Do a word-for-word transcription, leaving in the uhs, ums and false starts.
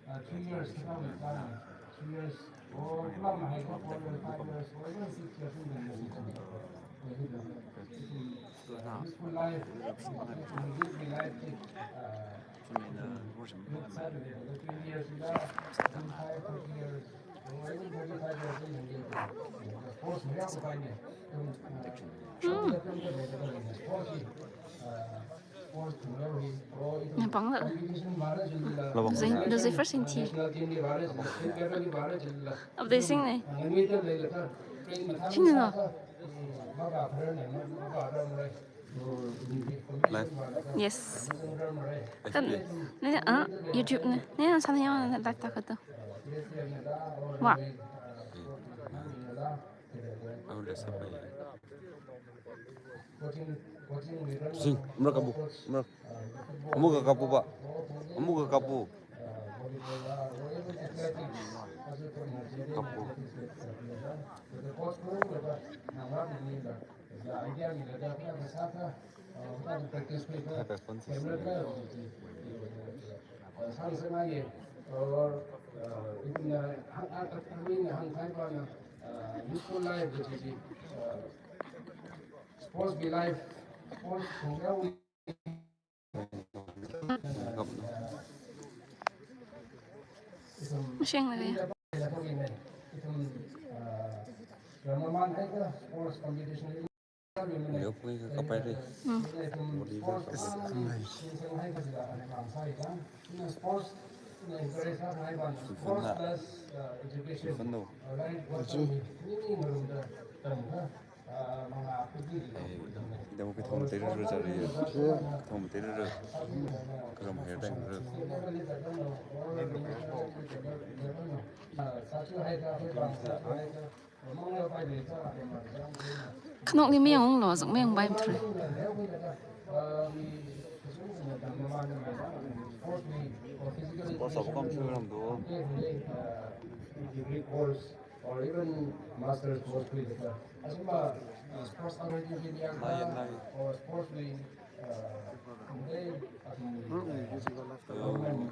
Uh, three years, three years, or four years, five years, or even six years. Useful life, life, uh, three years, twenty-five, thirty years, or even thirty-five years. Of course, we have to find it. Napangla. Does it, does it first in tea? Of the sing ne? Sing no? Live. Yes. Kan, ne, ah, YouTube ne. Ne, ang sana yang live ta kata. Wah. Sing, mara kapu, mara. Amuka kapu ba. Amuka kapu. Kapu. Hai, phone si. Sports be life. Sports program. Mashing lagi. Leo pui ka kapai ri. Hmm. Body work. Yes. Sifan na. Sifan no. Demo ke thom teri ru chari. Thom teri ru. Karam hair dye ru. Khanokli mayangunglo, zuk mayangpai mathura. Course of come through ram do. Degree course or even master's course khuida. Asuma, uh, sports authority of India, nai, nai, or sports wing, uh, they, uh, government